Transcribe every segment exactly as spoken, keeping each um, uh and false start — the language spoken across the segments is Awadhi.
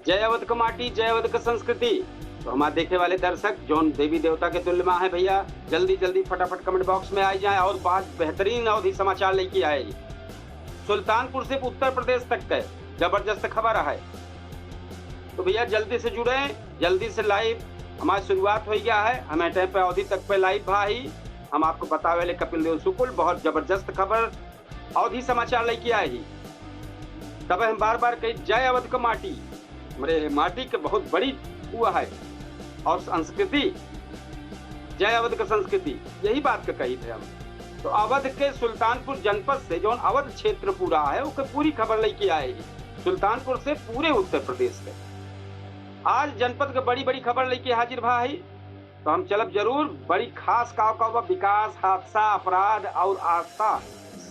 जय अवध क माटी, जय अवध क संस्कृति। तो हमार देखे वाले दर्शक जौन देवी देवता के तुल्य मा है भइया, जल्दी जल्दी फटाफट comment box में आइ जाएँ और बात बेहतरीन अवधी समाचार लइके आए। सुल्तानपुर से उत्तर प्रदेश तक के जबरदस्त खबर है। तो भइया जल्दी से जुड़ें, जल्दी से live हमार शुरुआत होइ गया है। हमें time पे अवधी तक पे live भा ही, हम आपको बतावे ले कपिल देव शुक्ल बहुत जबरदस्त खबर अवधी समाचार लइके आए ही। तब हम बार बार कही, जय अवध क माटी, हमरे माटी के बहुत बड़ी हुआ है और संस्कृति, जय अवध क संस्कृति, यही बात क कही थे हम। तो अवध के सुल्तानपुर जनपद से जौन अवध क्षेत्र पूरा है, ओके पूरी खबर लइके आए ही सुल्तानपुर से पूरे उत्तर प्रदेश के। आज जनपद के बड़ी बड़ी खबर लइके हाजिर भा ही। तो हम चलब जरूर, बड़ी खास काव काव बा, विकास, हादसा, अपराध और आस्था,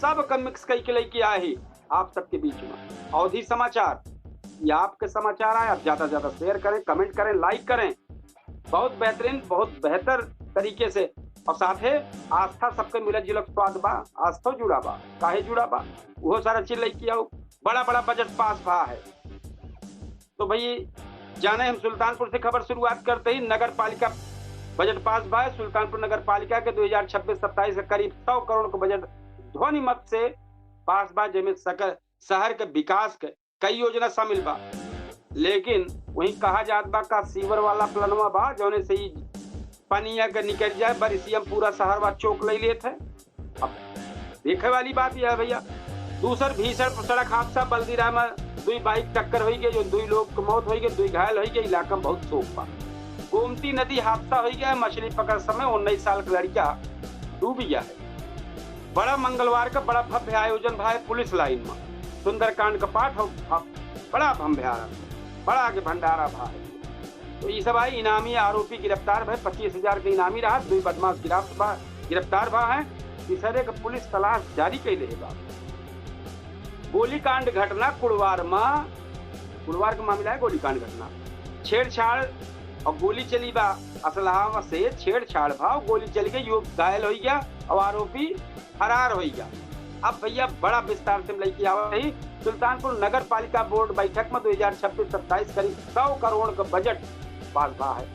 सब क mix कइके लइके आए ही आप सबके बीच में। अवधी समाचार, ये आपके समाचार आए, आप ज्यादा से ज्यादा share करें, comment करें, like करें। बहुत बेहतरीन, बहुत बेहतर तरीके से। और साथे आस्था, सबके मिलत जुलत स्वाद बा, आस्थो जुड़ा बा। काहे जुड़ा बा? उहो सारा चीज लइके आओ। बड़ा बड़ा budget pass भा है। तो भाई जाने हम सुल्तानपुर से खबर शुरुआत करते ही, नगर पालिका budget pass भा है। सुल्तानपुर नगर पालिका के दो हज़ार छब्बीस सत्ताईस के करीब सौ करोड़ क budget ध्वनि मत से pass भा, जेमे सक-, शहर के विकास के कई योजना शामिल बा। लेकिन वहीं कहा जात बा का sewer वाला प्लानवा बा, जौने से ई पनिया के निकल जाए, बरिसिया में पूरा शहरवा चोक ले लेत है। अब देखे वाली बात यह है भइया, दूसर भीषण सड़क हादसा, बल्दीराय में दुई bike टक्कर होइ गए, जो दुई लोग के मौत होइ गए, दुई घायल होइ गए, इलाका में बहुत शोक बा। गोमती नदी हादसा होइ गया है, मछली पकड़ समय उन्नीस साल के लड़का डूब गया है। बड़ा मंगलवार का बड़ा भव्य आयोजन भा है पुलिस लाइन में, सुंदरकांड का पाठ और भव-, बड़ा भव्य आरंभ, बड़ा आगे भंडारा भा है। तो ई सब आई इनामी आरोपी गिरफ्तार भए, पच्चीस हजार के इनामी रहा, दुई बदमाश गिरफ्त-, बा-, गिरफ्तार भा है, तीसरे के पुलिस तलाश जारी कैले है बा। गोलीकांड घटना कुड़वार मा, कुड़वार के मामला है गोलीकांड घटना, छेड़छाड़ और गोली चली बा, असलहा से छेड़छाड़ भा, गोली चली गई, युवक घायल होइ गया और आरोपी फरार होइ गया। अब भइया बड़ा विस्तार से हम लइके आवत ही। सुल्तानपुर नगर पालिका बोर्ड बैठक में दो हज़ार छब्बीस सत्ताईस करीब सौ करोड़ का budget पास भा है।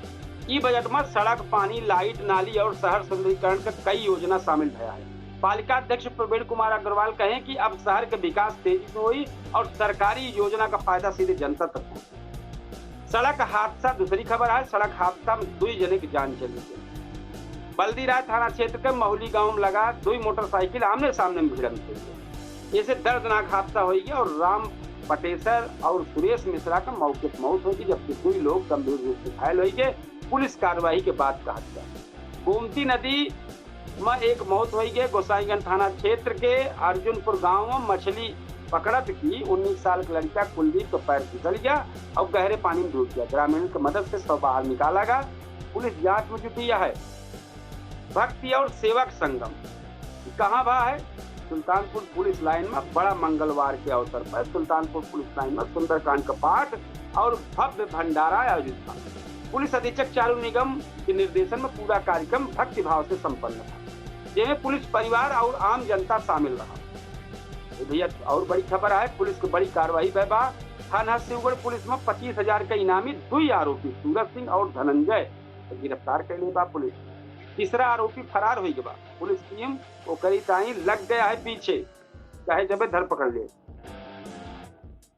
ई budget में सड़क, पानी, लाइट, नाली और शहर सुंदरीकरण के कई योजना शामिल भया है। पालिका अध्यक्ष प्रवीण कुमार अग्रवाल कहें कि अब शहर के विकास तेजी से होई और सरकारी योजना का फायदा सीधे जनता तक पहुंचे। सड़क हादसा, दूसरी खबर है, सड़क हादसा में दुई जने की जान चली गई। बल्दीराय थाना क्षेत्र के महुली गांव में लगा दुई मोटरसाइकिल आमने सामने में भिड़ंत हुई है। इसे दर्दनाक हादसा हुई है और राम पटेसर और सुरेश मिश्रा का मौके पर मौत हुई, जबकि दुई लोग गंभीर रूप से घायल हुई गए। पुलिस कार्रवाई के बाद कहा गया। गोमती नदी में एक मौत हुई गए। गोसाईगंज थाना क्षेत्र के अर्जुनपुर गांव में मछली पकड़त की उन्नीस साल के लड़का कुलदीप का पैर फिसल गया और गहरे पानी में डूब गया। ग्रामीण की मदद से शव बाहर निकाला गया। पुलिस जांच में जुटी है। भक्ति और सेवक संगम कहाँ भा है? सुल्तानपुर पुलिस लाइन में बड़ा मंगलवार के अवसर पर सुल्तानपुर पुलिस लाइन में सुंदरकांड का पाठ और भव्य भंडारा आयोजित था। पुलिस अधीक्षक चारू निगम के निर्देशन में पूरा कार्यक्रम भक्तिभाव से संपन्न था, जेमे पुलिस परिवार और आम जनता शामिल रहा। तो भइया, और बड़ी खबर है, पुलिस की बड़ी कार्रवाई भय बा। थाना शिवगढ़ पुलिस में पच्चीस हजार के इनामी दुई आरोपी सूरज सिंह और धनंजय के गिरफ्तार कर ले बा पुलिस। तीसरा आरोपी फरार हो गया बा। पुलिस टीम ओकरी ताई लग गया है पीछे, चाहे जबे धर पकड़ ले।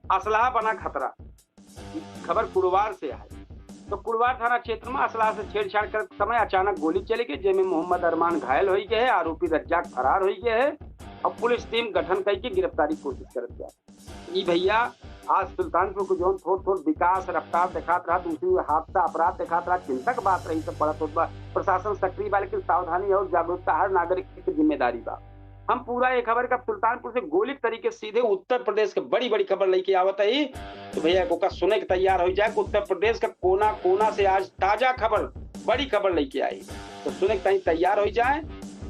असलहा बना खतरा, खबर कुड़वार से है। तो कुड़वार थाना क्षेत्र में असलहा से छेड़छाड़ करत समय अचानक गोली चली गई, जेमे मोहम्मद अरमान घायल हो गए है, आरोपी रज्जाक फरार हो गए है और पुलिस टीम गठन करके गिरफ्तारी की कोशिश करत बा। ई भइया, आज सुल्तानपुर को जौन थोड़ थोड़ विकास रफ्तार दिखात रहा, दूसरी ओर हादसा अपराध दिखात रहा, चिंता के बात रही, सब बड़ा थोड़ बा। प्रशासन सक्रिय बा, लेकिन सावधानी और जागरूकता हर नागरिक की जिम्मेदारी बा। हम पूरा ये खबर का सुल्तानपुर से गोली के तरीके सीधे उत्तर प्रदेश के बड़ी बड़ी खबर लेके आवत है। तो भइया, ओका सुने के तैयार हो जाए कि उत्तर प्रदेश का कोना कोना से आज ताजा खबर, बड़ी खबर लेके आई। तो सुने के ताई तैयार हो जाए।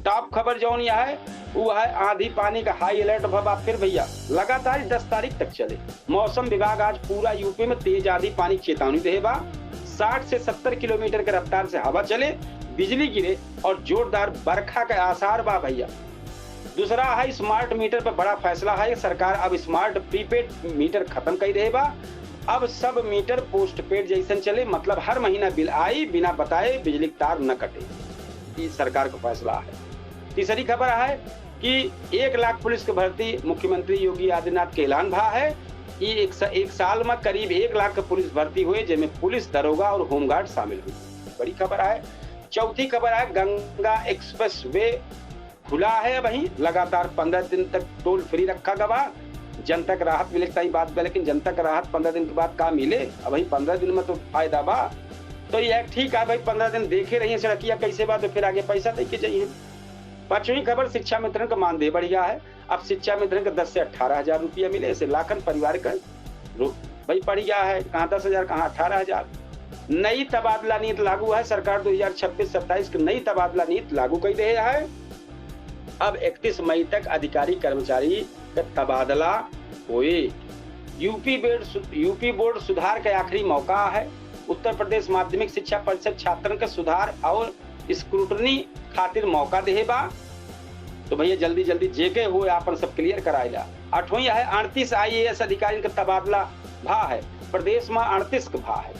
Top खबर जौन यह है, वो है आंधी पानी का high alert भवा फिर भइया, लगातार दस तारीख तक चले। मौसम विभाग आज पूरा यूपी में तेज आंधी पानी की चेतावनी दे बा। साठ से सत्तर किलोमीटर के रफ्तार से हवा चले, बिजली गिरे और जोरदार बरखा के आसार बा भइया। दूसरा है smart meter पर बड़ा फैसला है, सरकार अब smart prepaid meter खत्म कर दे बा। अब सब मीटर पोस्टपेड जैसन चले, मतलब हर महीना बिल आई, बिना बताए बिजली के तार न कटे। ई सरकार का फैसला है। तीसरी खबर है कि एक लाख पुलिस के भर्ती मुख्यमंत्री योगी आदित्यनाथ के ऐलान भा है। ई एक सा-, एक साल में करीब एक लाख के पुलिस भर्ती हुए, जेमे पुलिस, दरोगा और होमगार्ड शामिल हुए। बड़ी खबर है। चौथी खबर है, गंगा एक्सप्रेस वे खुला है। अबहीं लगातार पन्द्रह दिन तक टोल फ्री रखा गवा। जनता के राहत मिले के ताई बात बा, लेकिन जनता के राहत पन्द्रह दिन के बाद का मिले? अबहीं पन्द्रह दिन में तो फायदा बा। तो यह ठीक है भाई, पन्द्रह दिन देखे रहिए सड़किया कैसे बा, तो फिर आगे पैसा दे के जाइए। पांचवी खबर, शिक्षा मित्रन का मानदेय बढ़ गया है। अब शिक्षा मित्रन का दस से अठारह हजार रुपया मिले, ऐसे लाखन परिवार का रो-, भाई बढ़ गया है, कहाँ दस हजार, कहाँ अठारह हजार। नई तबादला नीति लागू है, सरकार दो हजार छब्बीस सत्ताईस की नई तबादला नीति लागू कर दे है। अब इकतीस मई तक अधिकारी कर्मचारी का तबादला होए। यूपी बोर्ड सु-, यूपी बोर्ड सुधार का आखिरी मौका है। उत्तर प्रदेश माध्यमिक शिक्षा परिषद छात्रन के सुधार और स्क्रूटनी खातिर मौका देहे बा। तो भैया जल्दी जल्दी जेके हुए आपन सब क्लियर कराइला। आठवीं है, अड़तीस आईएएस अधिकारियन के तबादला भा है, प्रदेश में अड़तीस के भा है,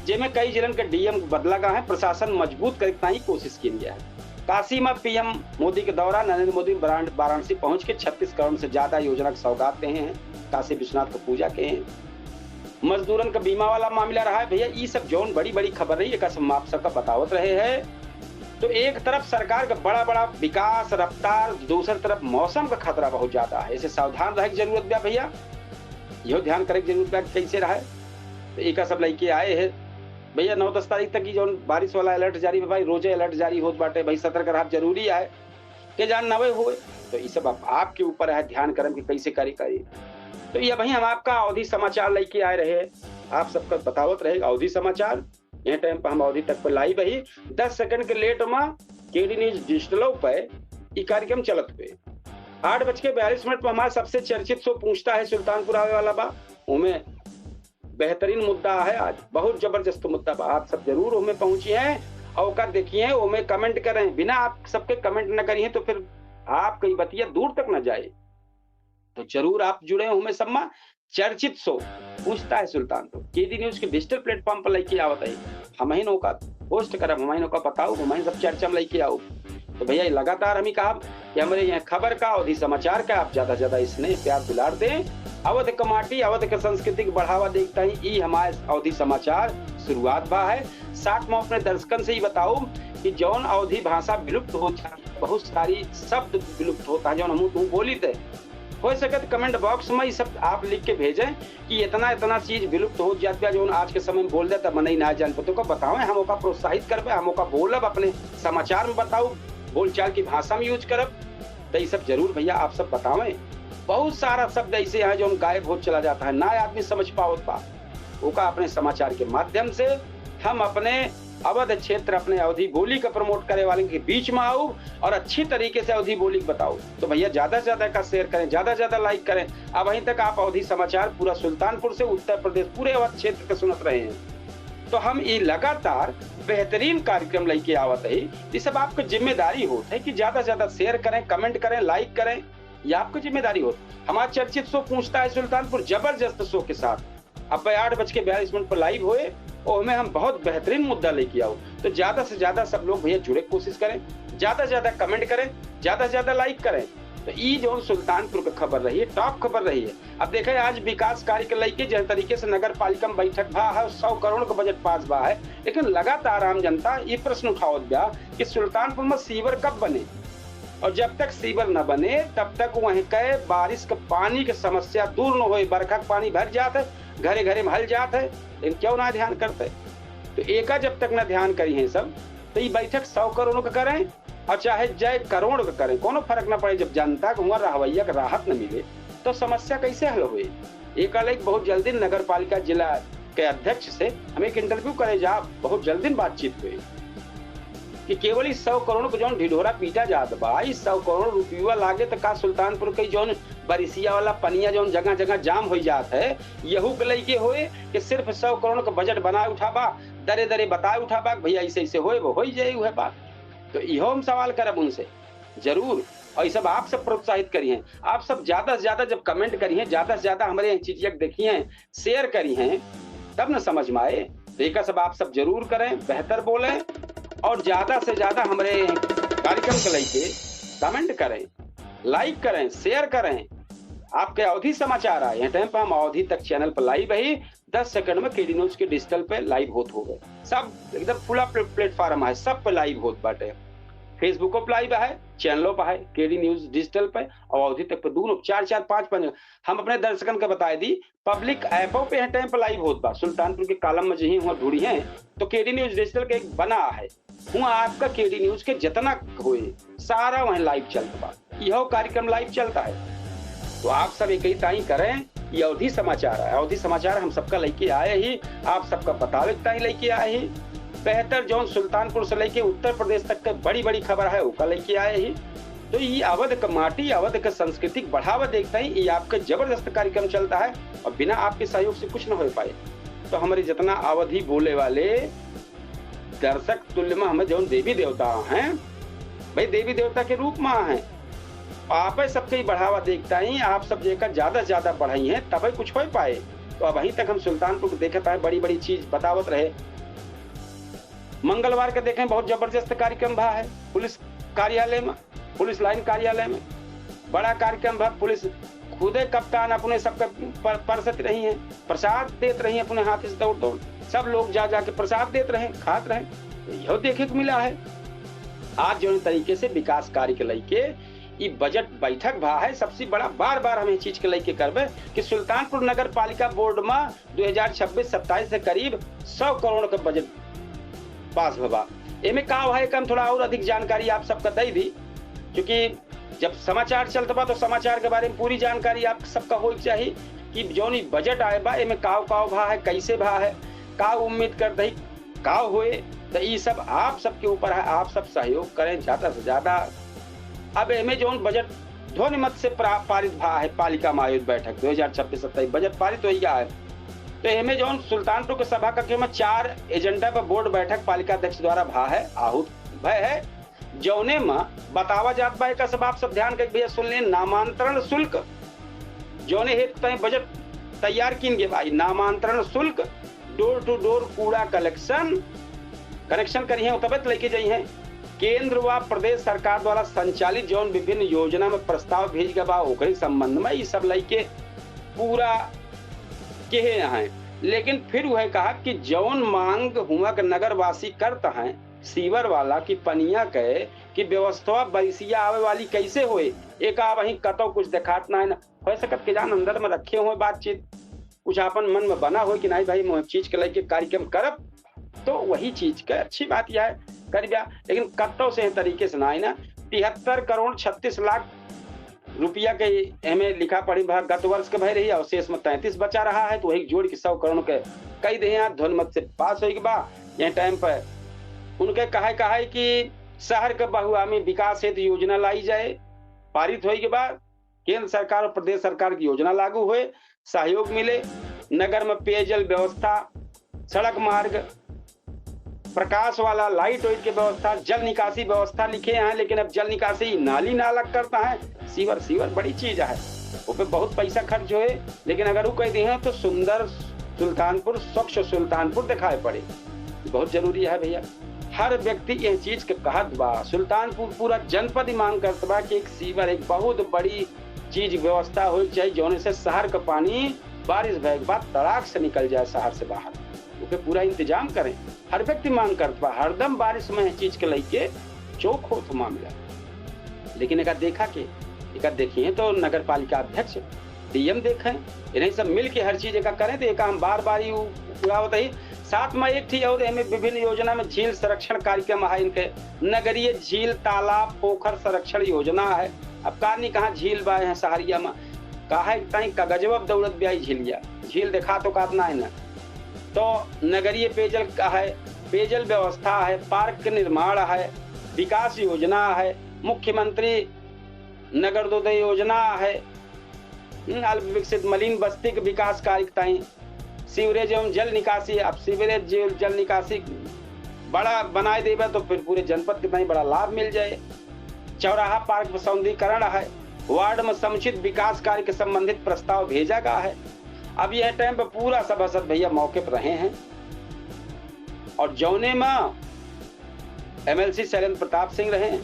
जेमे कई जिलन के डीएम बदला गा है, प्रशासन मजबूत करे के ताई कोशिश किन गया है। काशी में पीएम मोदी के दौरा, नरेंद्र मोदी वाराण-, वाराणसी पहुंच के छत्तीस करोड़ से ज्यादा योजना के सौगात देहे हैं, काशी विश्वनाथ को पूजा के हैं। मजदूरन का बीमा वाला मामला रहा है भैया, ई सब जौन बड़ी बड़ी खबर रही, एका सब हम आप सबका बतावत रहे हैं। तो एक तरफ सरकार का बड़ा बड़ा विकास रफ्तार, दूसर तरफ मौसम का खतरा बहुत ज्यादा है, इसे सावधान रहे की जरूरत बा भैया, इहो ध्यान करे की जरूरत बा कि कैसे रहे। तो एका सब लेके आए हैं भैया। नौ दस तारीख तक ही जौन बारिश वाला अलर्ट जारी बा भाई, रोजे अलर्ट जारी होत बाटे भाई, सतर्क रहब जरूरी है। के जान नवे होए, तो ई सब आप, आपके ऊपर है, ध्यान करम कि कैसे करी करी। तो ये अबहीं हम आपका अवधी समाचार लेके आए रहे, आप सबका बतावत रहे अवधी समाचार। यह टाइम पर हम अवधी तक पर लाइव ही दस सेकंड के लेट में केडी न्यूज डिजिटलो पे ई कार्यक्रम चलत हुए। आठ बज के बयालीस मिनट पर हमारा सबसे चर्चित शो पूछता है सुल्तानपुर आवे वाला बा, उमे बेहतरीन मुद्दा है आज, बहुत जबरदस्त मुद्दा बा। आप सब जरूर उमे पहुंची हैं और ओका देखिए, उमे कमेंट करें। बिना आप सबके कमेंट न करिए तो फिर आपका ई बतिया दूर तक न जाए। तो जरूर आप जुड़े उमे सब में। चर्चित शो पूछता है सुल्तानपुर केडी न्यूज के डिजिटल प्लेटफॉर्म पर लेके आवत है। हमहिन ओका होस्ट करब, हमहिन ओका बताऊ, हमहिन सब चर्चा में लेके आऊ। तो भैया, लगातार हम ही कहब कि हमरे यहाँ खबर का, अवधी समाचार का आप ज्यादा से ज्यादा स्नेह प्यार दुलार दें। अवध का माटी, अवध के संस्कृति के बढ़ावा देता ही ई हमारे अवधी समाचार शुरुआत बा है। साथ में अपने दर्शकन से ही बताऊ कि जौन अवधी भाषा विलुप्त हो चुकी है, बहुत सारी शब्द विलुप्त होता है, जौन हम तू बोली थे, हो सके तो कमेंट बॉक्स में ये सब आप लिख के भेजें कि इतना इतना चीज विलुप्त हो जात बा, जौन आज के समय में बोल देता मनई ना जान पतो का बतावें, हम ओका प्रोत्साहित करबे, हम ओका बोलब, अपने समाचार में बताऊ, बोलचाल की भाषा में यूज करब। तो ये सब जरूर भैया आप सब बतावें। बहुत सारा शब्द ऐसे हैं जो गायब हो चला जाता है, ना आदमी समझ पावत बा। ओका अपने समाचार के माध्यम से हम अपने अवध क्षेत्र, अपने अवधी बोली का प्रमोट करे वाले के बीच में आऊ और अच्छी तरीके से अवधी बोली के बताऊ। तो भैया, ज्यादा से ज्यादा का शेयर करें, ज्यादा से ज्यादा लाइक करें। अबहीं तक आप अवधी समाचार पूरा सुल्तानपुर से उत्तर प्रदेश, पूरे अवध क्षेत्र के सुनत रहे हैं। तो हम ये लगातार बेहतरीन कार्यक्रम लेके आवत है। ये सब आपकी जिम्मेदारी होत है कि ज्यादा से ज्यादा शेयर करें, कमेंट करें, लाइक करें, ये आपकी जिम्मेदारी होत। हमारा चर्चित शो पूछता है सुल्तानपुर, जबरदस्त शो के साथ अब आठ बज के बयालीस मिनट पर लाइव होए, ओहमे हम बहुत बेहतरीन मुद्दा लेके आओ। तो ज्यादा से ज्यादा सब लोग भैया जुड़े के कोशिश करें, ज्यादा से ज्यादा कमेंट करें, ज्यादा से ज्यादा लाइक करें। तो ई जौन सुल्तानपुर का खबर रही है, टॉप खबर रही है। अब देखें, आज विकास कार्य के लेके जिस तरीके से नगर पालिका में बैठक भा है, सौ करोड़ का बजट पास भा है, लेकिन लगातार आम जनता ये प्रश्न उठावत बा कि सुल्तानपुर में सीवर कब बने, और जब तक सीवर न बने तब तक वहीं के बारिश के पानी के समस्या दूर न होए। बरखा के पानी भर जात है, घरे घरे में हल जात है, लेकिन क्यों ना ध्यान करते? तो एका जब तक ना ध्यान करी हैं सब, तो ये बैठक सौ करोड़ का करें और चाहे जय करोड़ का करें, कोनो फर्क ना पड़े। जब जनता को हुआ रहवैया के राहत न मिले, तो समस्या कैसे हल होए? एका लेके बहुत जल्दी नगर पालिका जिला के अध्यक्ष से हम एक इंटरव्यू करे जा, बहुत जल्दी बातचीत हुई कि केवल इस सौ करोड़ को जौन ढिढोरा पीटा जात बा, इस सौ करोड़ रुपया लागे, तो का सुल्तानपुर के जौन बरिसिया वाला पनिया जौन जगह जगह जाम हो जात है, यहू के लेके होए कि सिर्फ सौ करोड़ का बजट बनाए उठाबा, दरे दरे बताए उठाबा कि भैया ऐसे ऐसे होए, वो हो ही जाए, वह बात। तो इहो हम सवाल करब उनसे जरूर। और ये सब आप सब प्रोत्साहित करिहैं। आप सब ज्यादा से ज्यादा जब comment करिहैं, ज्यादा से ज्यादा हमरे यह चीजिया के देखिहैं, share करिहैं, तब न समझ में आए। तो एका सब आप सब जरूर करें, बेहतर बोलें और ज्यादा से ज्यादा हमरे कार्यक्रम के लइके comment करें, like करें, share करें। आपके अवधी समाचार आए, यह time पर हम अवधी तक channel पर live ही दस second में केडी न्यूज के digital पे live होत होबे। सब एकदम खुला प्ले-, platform है, सब पे live होत बाटे। Facebook पे live है, channel पे है, केडी न्यूज digital पे, और अवधी तक पे दोनों, चार चार, पाँच पाँच। हम अपने दर्शकन के बताए दी, public app पे यह time पे live होत बा। सुल्तानपुर के column में जहीं हुआ ढूंढिहैं, तो केडी न्यूज digital के एक बना है, हुआ आपका केडी न्यूज के जितना होए, सारा वहीं live चलत बा। यह कार्यक्रम live चलत है, तो आप सब एक ही ताई करें। ये अवधी समाचार है, अवधी समाचार हम सबका लइके आए ही, आप सबका बतावे के ताई लइके आए ही। बेहतर जौन सुल्तानपुर से लइके उत्तर प्रदेश तक के बड़ी बड़ी खबर है, ओका लइके आए ही। तो ये अवध के माटी, अवध के संस्कृति के बढ़ावा देख ताई ये आपके जबरदस्त कार्यक्रम चलत है और बिना आपके सहयोग से कुछ न हो पाए। तो हमरे जितना अवधी बोले वाले दर्शक तुल्य में हमें जौन देवी देवता हैं, भाई, देवी देवता के रूप में हैं, आपे सबके ही बढ़ावा देख ताई, आप सब जेकर ज्यादा से ज्यादा बढ़ाइहैं, तबे कुछ हो पाए। तो अबहीं तक हम सुल्तानपुर को देखत आए, बड़ी बड़ी चीज बतावत रहे। मंगलवार के देखें, बहुत जबरदस्त कार्यक्रम भा है पुलिस कार्यालय में, पुलिस लाइन कार्यालय में बड़ा कार्यक्रम भा। पुलिस खुदे कप्तान अपने सबके पर-, परसत रही हैं, प्रसाद देत रही अपने हाथ से दौड़ दौड़। सब लोग जा जाके प्रसाद देत रहे, खात रहे। तो यह देखे के मिला है। आज जौन तरीके से विकास कार्य के लइके ई बजट बैठक भा है, सबसे बड़ा बार बार हम ये चीज के लइके करबे कि सुल्तानपुर नगर पालिका बोर्ड में दो हज़ार छब्बीस सत्ताईस से करीब सौ करोड़ का बजट पास भवा। एमे का है, हम थोड़ा और अधिक जानकारी आप सबका दे दी, क्योंकि जब समाचार चलत बा तो समाचार के बारे में पूरी जानकारी आप सबका होए के चाही कि जौन ई बजट आए बा, एमे काव काव भा है, कैसे भा है, का उम्मीद करत ही, का होए। तो ई सब आप सबके ऊपर है, आप सब सहयोग करें ज्यादा से ज्यादा। अब एमे जौन बजट ध्वनि मत से प्रा-, पारित भा है, पालिका में आयोजित बैठक दो हज़ार छब्बीस सत्ताईस बजट पारित होइ गया है। तो एमे जौन सुल्तानपुर के सभा कक्ष में चार एजेंडा पर बोर्ड बैठक पालिका अध्यक्ष द्वारा भा है, आहूत भय है, जौने में बतावा जात बा, एकर सब आप सब ध्यान करके भैया सुन लें, नामांतरण शुल्क, जौने हेतु तय बजट तैयार कीन गए भाई, नामांतरण शुल्क, door to door कूड़ा collection, collection करिहैं, तबे तो लेके जइहैं। केंद्र व प्रदेश सरकार द्वारा संचालित जौन विभिन्न योजना में प्रस्ताव भेज गए बा, ओकरे संबंध में ई सब लइके पूरा केहे हैं। लेकिन फिर वह कहा कि जौन मांग हुआ के नगरवासी करत हैं, सीवर वाला की पनिया के, कि व्यवस्था बरिसिया आवे वाली कैसे होए, एक आप वहीं कतौ कुछ देखात ना है ना। हो सकत के जान अंदर में रखे हुए बातचीत, कुछ आपन मन में बना होए कि नहीं भाई, हम चीज के लेके कार्यक्रम करब, तो वही चीज के अच्छी बात यह है, कर दिया। लेकिन कतौ से तरीके से ना है ना, तिहत्तर करोड़ छत्तीस लाख रुपया के एमे लिखा पढ़ी भा गत वर्ष के भय रही, अवशेष में तैंतीस बचा रहा है, तो वही जोड़ के सौ करोड़ के कई दे यहाँ ध्वनिमत से पास होई के बा। यह टाइम पर उनके कहे, कहे कि शहर के बहुआमी विकास हेतु योजना लाई जाए, पारित होई के बा। केंद्र सरकार और प्रदेश सरकार की योजना लागू होए, सहयोग मिले, नगर में पेयजल व्यवस्था, सड़क मार्ग, प्रकाश वाला लाइट वाइट के व्यवस्था, जल निकासी व्यवस्था लिखे हैं, लेकिन अब जल निकासी नाली नाला करता है, सीवर, सीवर बड़ी चीज है, वो पे बहुत पैसा खर्च होए। लेकिन अगर वो कह दे हैं तो सुंदर सुल्तानपुर, स्वच्छ सुल्तानपुर दिखाई पड़े, बहुत जरूरी है भैया। हर व्यक्ति यह चीज के कहत बा, सुल्तानपुर पूरा जनपद ही मांग करत बा कि एक सीवर, एक बहुत बड़ी चीज व्यवस्था होई चाहिए, जौने से शहर का पानी बारिश भय के बाद तड़ाक से निकल जाए शहर से बाहर, ओके पूरा इंतजाम करें। हर व्यक्ति मांग करत बा, हरदम बारिश में यह चीज के लेके चौक होत मामला। लेकिन एका देखा के, एका देखिए तो नगर पालिका अध्यक्ष, डीएम देखें, इन्हें सब मिल के हर चीज एका करें, तो एका हम बार बार ही उ-, उड़ावत ही। साथ में एक थी और एमे विभिन्न योजना में झील संरक्षण कार्यक्रम है इनके, नगरीय झील, तालाब, पोखर संरक्षण योजना है। अब का नहीं कहाँ झील बा है सहरिया में, कहा है ताई कागजवा दौड़त ब्याई झीलिया, झील देखा तो कात ना है ना। तो नगरीय पेयजल का है, पेयजल व्यवस्था है, पार्क के निर्माण है, विकास योजना है, मुख्यमंत्री नगरोदय योजना है, हम्म, अल्प विकसित मलिन बस्ती के विकास कार्य के ताई सीवरेज एवं जल निकासी, अब सीवरेज जल, जल निकासी बड़ा बनाए देबे तो फिर पूरे जनपद के ताई बड़ा लाभ मिल जाए। चौराहा पार्क में सौंदर्यीकरण है, वार्ड में समुचित विकास कार्य के संबंधित प्रस्ताव भेजा गया है। अब यह टाइम पे पूरा सभासद भैया मौके पर रहे हैं और जौने में एमएलसी शैलेंद्र प्रताप सिंह रहे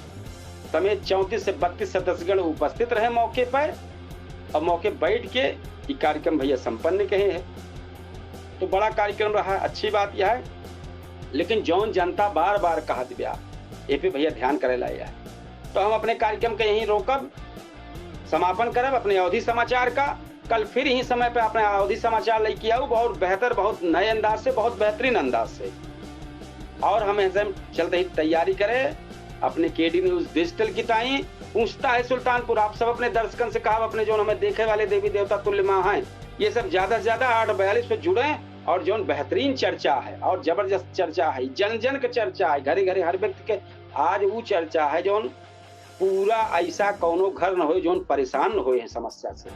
समेत चौंतीस से बत्तीस सदस्यगण उपस्थित रहे मौके पर और मौके बैठ के ये कार्यक्रम भैया संपन्न कहे हैं। तो बड़ा कार्यक्रम रहा, अच्छी बात यह है, लेकिन जौन जनता बार बार कहा दिव्या, ये पे भैया ध्यान करे लाया है। तो हम अपने कार्यक्रम के यहीं रोकब, समापन करब अपने अवधी समाचार का। कल फिर यही समय पे अपने अवधी समाचार लेके आऊब, बहुत बेहतर, बहुत नए अंदाज से, बहुत बेहतरीन अंदाज से। और हम ऐसे चलते ही तैयारी करें अपने केडी न्यूज डिजिटल की ताई। पूछता है सुल्तानपुर, आप सब अपने दर्शकन से कहा, अपने जो हमें देखे वाले देवी देवता तुल्य माँ हैं, ये सब ज्यादा से ज्यादा आठ बयालीस पे जुड़े और जौन बेहतरीन चर्चा है और जबरदस्त चर्चा है, जन जन के चर्चा है, घरे घरे हर व्यक्ति के आज वो चर्चा है जौन पूरा ऐसा कौनो घर न होए जौन परेशान न होए है समस्या से।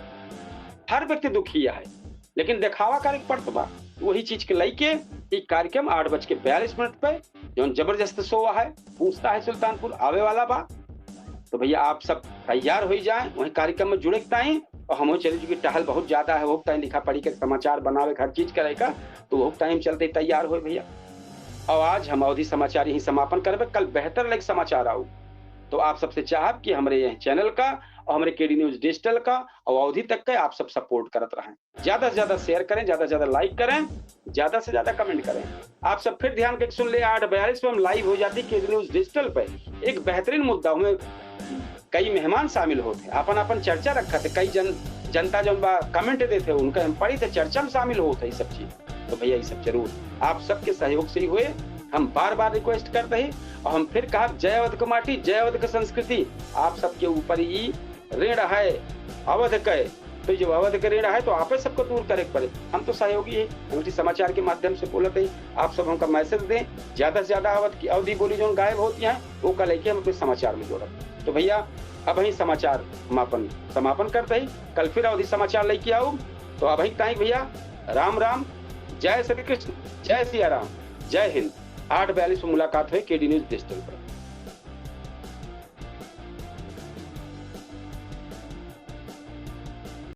हर व्यक्ति दुखी है, लेकिन देखावा करे के पड़त बा। वही चीज के लइके ई कार्यक्रम आठ बज के बयालीस मिनट पे जौन जबरदस्त शो है, पूछता है सुल्तानपुर आवे वाला बा। तो भैया आप सब तैयार हो जाए वही कार्यक्रम में जुड़े के ताई। और हम चले चूंकि टहल बहुत ज्यादा है, वो टाइम लिखा पढ़ी के समाचार बनावे के हर चीज करे का, तो वो टाइम चलते ही तैयार हो भैया। और आज हम अवधी समाचार यही समापन करबे, कल बेहतर लेके समाचार आऊ। तो आप सबसे चाहब कि हमरे यह चैनल का और हमरे केडी न्यूज डिजिटल का और अवधी तक के आप सब सपोर्ट करत रहें, ज्यादा से ज्यादा शेयर करें, ज्यादा से ज्यादा लाइक करें, ज्यादा से ज्यादा कमेंट करें। आप सब फिर ध्यान के सुन ले, आठ बयालीस पे हम लाइव हो जाती केडी न्यूज डिजिटल पे। एक बेहतरीन मुद्दा, हमें कई मेहमान शामिल होते, अपन अपन चर्चा रखत है, कई जन, जनता जौन बा कमेंट देते, उनका हम पढ़ी थे, चर्चा में शामिल होते, ये सब चीज। तो भैया ये सब जरूर आप सबके सहयोग से ही हुए। हम बार बार रिक्वेस्ट करते हैं और हम फिर कहा, जय अवध के माटी, जय अवध के संस्कृति। आप सबके ऊपर ही ऋण है अवध के, तो जब अवध के ऋण है तो आपे सबको दूर करे के पड़े। हम तो सहयोगी है, हम इसी समाचार के माध्यम से बोलत है, आप सब हमका मैसेज दें, ज्यादा से ज्यादा अवध की अवधी बोली जौन गायब होती हैं वो का लेके हम अपने समाचार में जोड़ब। तो भैया अब ही समाचार हम अपन समापन करते ही, कल फिर अवधी समाचार लेके आऊ। तो अब ही ताई भैया राम राम, जय श्री कृष्ण, जय सिया राम, जय हिंद। आठ बयालीस में मुलाकात हुई केडी न्यूज डिजिटल पर।